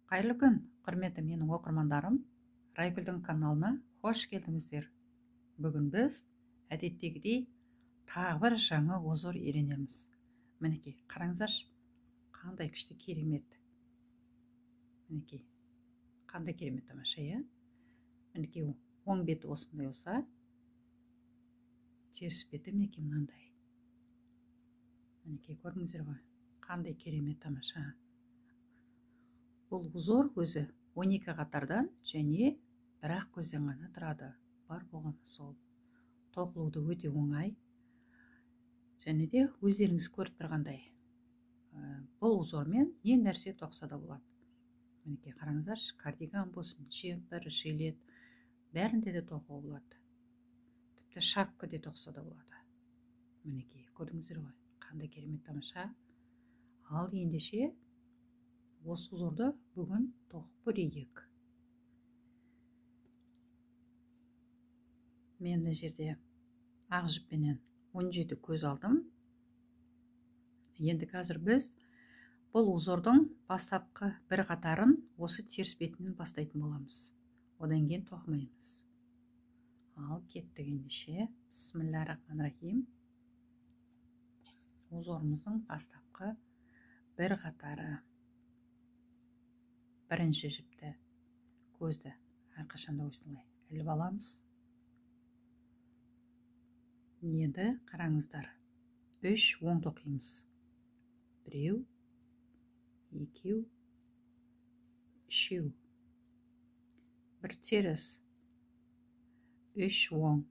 Қайырлы күн, құрметті менің оқырмандарым. Райгүлдің каналына қош келдіңіздер. Бүгін біз әдеттегідей тағы бір жаңа узор үйренеміз. Мінекей, қараңыздаршы, қандай күшті керемет. Мінекей, қандай керемет тамаша, иә? Мінекей, оң беті осындай болса, теріс беті мінекей мынандай. Мінекей, көрдіңіздер ғой, қандай керемет тамаша. Бұл узор өзі 12 қатардан және бір ақ көзден ғана тұрады. Бар болғаны сол. Тоқылуды өте оңай. Және де өздеріңіз көріп тұрғандай, бұл узормен не нәрсе тоқса да болады. Мінекей, қараңыздаршы, кардиган болсын, жемпір, жилет, бәрінде де тоқуға болады. Тіпті шапка де тоқса да болады. Мінекей, көрдіңіздер ғой, қандай керемет тамаша. Ал ендеше осы узорды бүгін тоқып көрейік. Мен мына жерде ақ жіппенен 17 көз алдым. Енді қазір біз бұл узордың бастапқы бір қатарын осы теріс бетінен бастайтын боламыз. Одан кейін тоқымаймыз. Ал кеттік ендеше. Бисмиллахиррахманиррахим. Узорымыздың бастапқы бір қатары. Бірінші жіпті, көзді әрқашанда осылай іліп аламыз. Енді қараңыздар, 3 оң тоқимыз. 1, 2, 3. Бір теріс. 3 оң.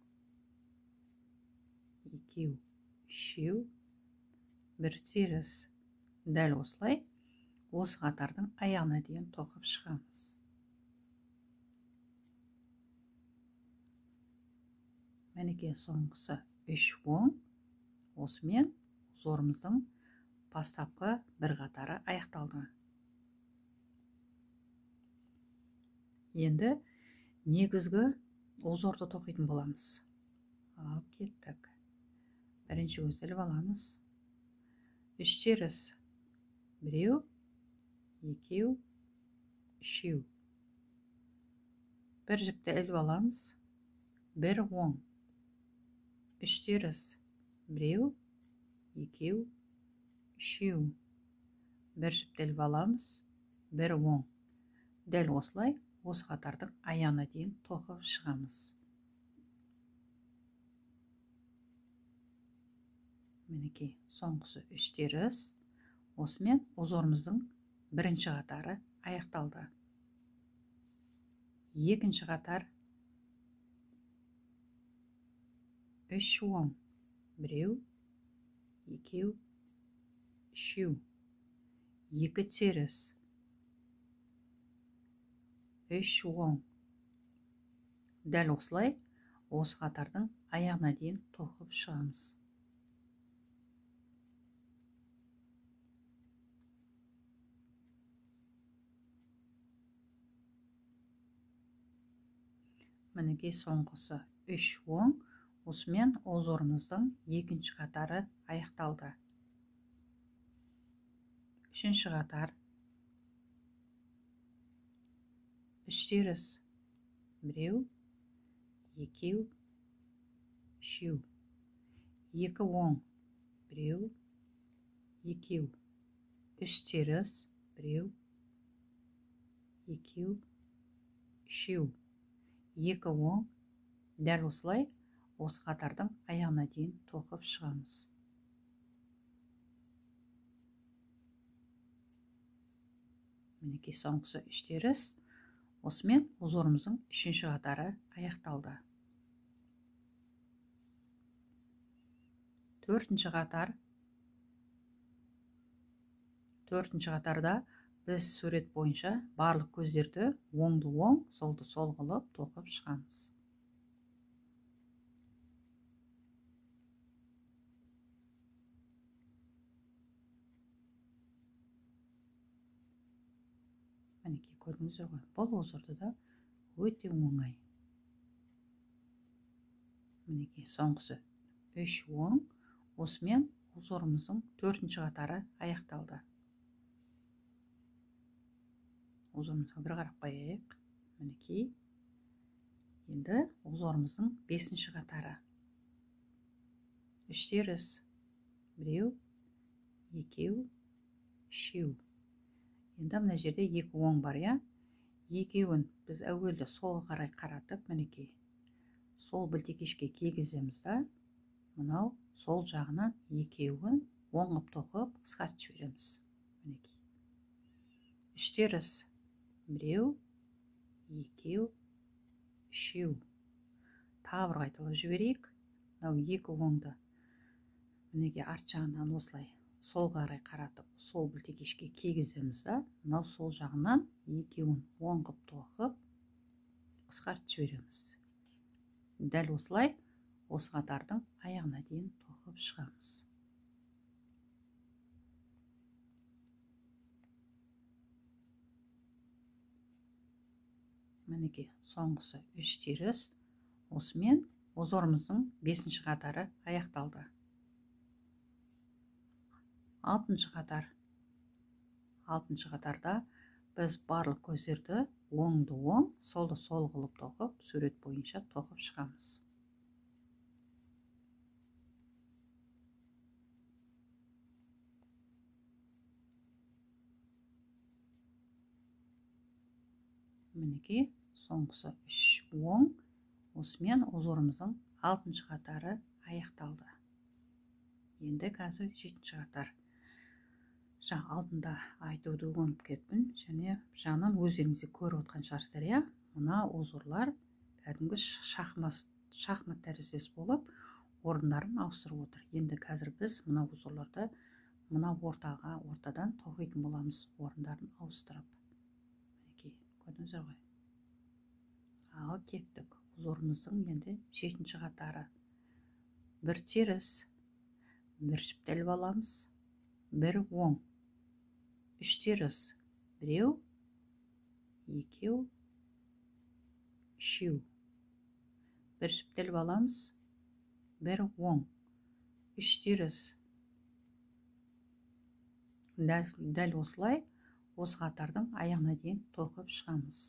2, 3. Бір теріс. Дәл осылай осы қатардың аяғына дейін тоқып шығамыз. Мінекей, соңғысы 3 оң. Осымен узорымыздың бастапқы бір қатары аяқталды. Енді негізгі узорды тоқитын боламыз. Ал кеттік. Бірінші көзді іліп аламыз. 3 теріс. 1, 2, 3. Бір жіпті іліп аламыз. 1 оң. 3 теріс. 1, 2, 3. Бір жіпті іліп аламыз. 1 оң. Дәл осылай осы қатардың аяғына дейін тоқып шығамыз. Мінекей, соңғысы 3 теріс. Осымен узорымыздың бірінші қатары аяқталды. Екінші қатар 3 оң. 1, 2, 3. 2 теріс. 3 оң. Дәл осылай осы қатардың аяғына дейін тоқып шығамыз. Мінекей, соңғысы 3 оң. Осымен узорымыздың екінші қатары аяқталды. Үшінші қатар 3 теріс. 1, 2, 3. 2 оң. 1, 2. 3 теріс. 1, 2, 3. 2 оң. Дәл осылай осы қатардың аяғына дейін тоқып шығамыз. Мінекей, соңғысы 3 теріс. Осымен узорымыздың үшінші қатары аяқталды. Төртінші қатар. Төртінші қатарда біз сурет бойынша барлық көздерді оңды оң, солды сол қылып тоқып шығамыз. Мінекей, көрдіңіздер ғой, бұл узорды да өте оңай. Мінекей, соңғысы 3 оң. Осымен узорымыздың төртінші қатары аяқталды. Узорымызға бір қарап қояйық. Мінекей. Енді узорымыздың 5-ші қатары. 3 теріс. 1, 2, 3. Енді мына жерде 2 оң бар, иә? Екеуін біз әуелі солға қарай қаратып, мінекей, сол білтекешке кигіземіз да, мынау сол жағынан екеуін оң қып тоқып қысқартып жібереміз. Мінекей. 3 теріс. 1, 2, 3. Тағы бір қайталап жіберейік. Мынау 2 оңды мінекей арт жағынан осылай солға қарай қаратып, сол білтекешке кигіземіз да, мынау сол жағынан екеуін оң қып тоқып қысқартып жібереміз. Дәл осылай осы қатардың аяғына дейін тоқып шығамыз. Мінекей соңғысы 3 теріс. Осымен узорымыздың 5-ші қатары аяқталды. 6-шы қатар. 6-шы қатарда біз барлық көздерді оңды оң, солды сол қылып тоқып, сурет бойынша тоқып шығамыз. Мінекей соңғысы 3 оң. Осымен узорымыздың 6-шы қатары аяқталды. Енді қазір 7-ші қатар. Жаңа алдында айтуды ұмытып кеттім, және жағынан өздеріңіз де көріп отқан шығарсыздар, иә? Мына узорлар кәдімгі шахмат тәріздес болып орындарын ауыстырып отыр. Енді қазір біз мына узорларды мына ортадан тоқитын боламыз, орындарын ауыстырып. Мінекей, көрдіңіздер ғой. Ал кеттік. Узорымыздың енді 7-ші қатары. 1 теріс, 1 жіпті іліп аламыз, 1 оң. 3 теріс, 1, 2, 3. 1 жіпті іліп аламыз, 1 оң. 3 теріс. Дәл осылай осы қатардың аяғына дейін тоқып шығамыз.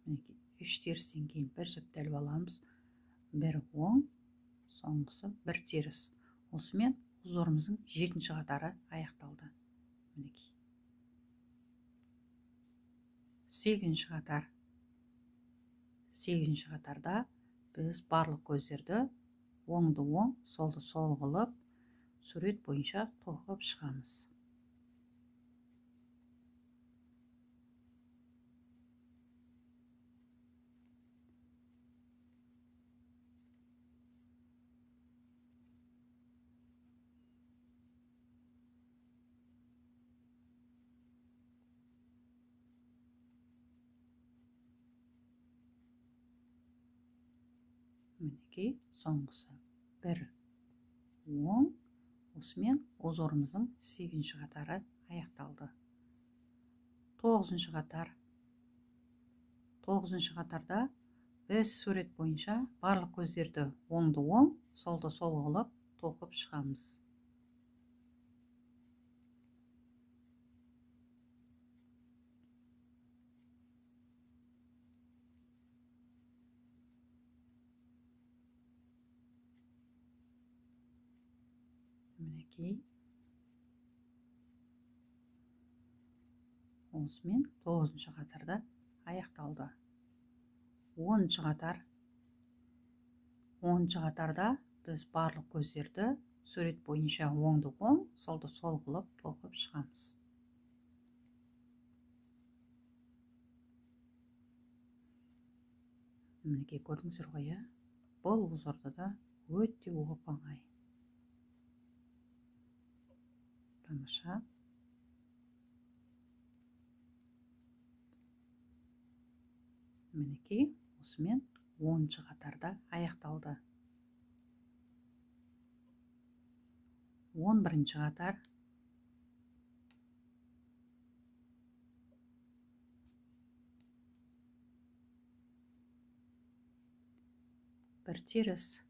Мінекей, 3 терістен кейін 1 жіпті іліп аламыз, 1 оң, соңғысы 1 теріс. Осымен узорымыздың 7-ші қатары аяқталды. Мінекей. 8-ші қатар. 8-ші қатарда біз барлық көздерді оңды оң, солды сол қылып сурет бойынша тоқып шығамыз. Мінекей соңғысы 1 оң. Осымен узорымыздың 8-ші қатары аяқталды. 9-шы қатар. 9-шы қатарда біз сурет бойынша барлық көздерді оңды оң, солды сол қылып тоқып шығамыз. Мінекей. Осымен 9-шы қатарда аяқталды. 10-шы қатар. 10-шы қатарда біз барлық көздерді сурет бойынша оңды оң, солды сол қылып тоқып шығамыз. Мінекей көрдіңіздер ғой, иә? Бұл узорда да өте оп-оңай. Тамаша. Мінекей осымен 10-шы қатарда аяқталды. 11-ші қатар. 1 теріс.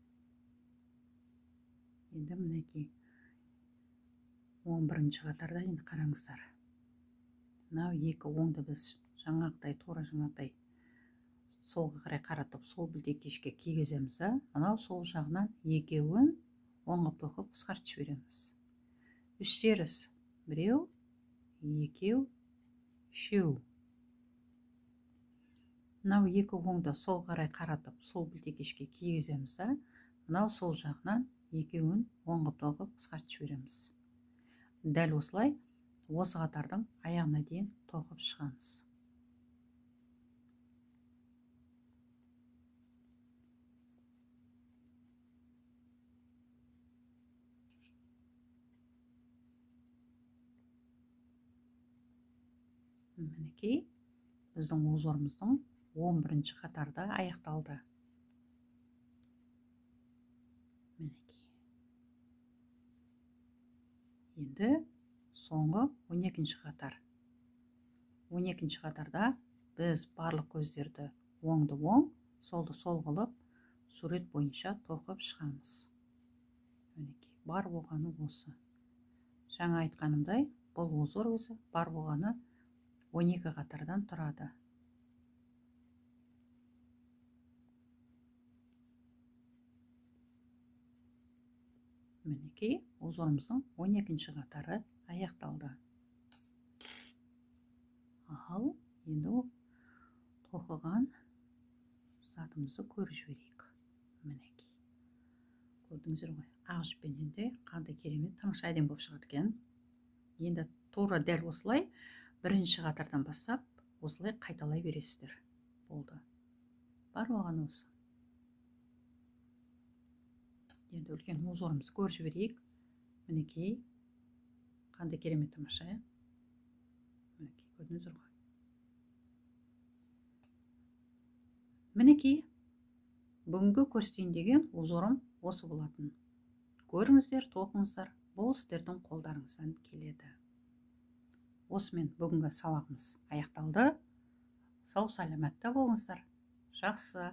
Енді мінекей 11-ші қатарда енді қараңыздар. Мынау екі оңды біз жаңағыдай, тура жаңағыдай солға қарай қаратып, сол білтекешке кигіземіз да, мынау сол жағынан екеуін оң қылып тоқып қысқартып жібереміз. Үш теріс. Біреу, екеу, үшеу. Мынау екі оңды сол қарай қаратып, сол білтекешке кигіземіз да, мынау сол жағынан екеуін оң қылып тоқып қысқартып жібереміз. Дәл осылай осы қатардың аяғына дейін тоқып шығамыз. Мінекей, біздің узорымыздың 11-ші қатарда аяқталды. Мінекей. Енді соңғы 12-ші қатар. 12-ші қатарда біз барлық көздерді оңды оң, солды сол қылып, сурет бойынша тоқып шығамыз. Мінекей, бар болғаны осы. Жаңа айтқанымдай, бұл узор өзі бар болғаны 12 қатардан тұрады. Мінекей, узорымыздың 12-ші қатары аяқталды. Ал енді тоқыған затымызды көріп жіберейік. Мінекей. Көрдіңіздер ғой, ақ жіппенен де қандай керемет тамаша әдемі болып шығады екен. Енді тура дәл осылай бірінші қатардан бастап осылай қайталай бересіздер. Болды. Бар болғаны осы. Енді үлкен узорымызды көріп жіберейік. Мінекей, қандай керемет тамаша, ә? Мінекей, көрдіңіздер ғой. Мінекей, бүгінгі көрсетейін деген узорым осы болатын. Көріңіздер, тоқыңыздар, бұл сіздердің қолдарыңыздан келеді. Осымен бүгінгі сабағымыз аяқталды. Сау саламатта болыңыздар. Жақсы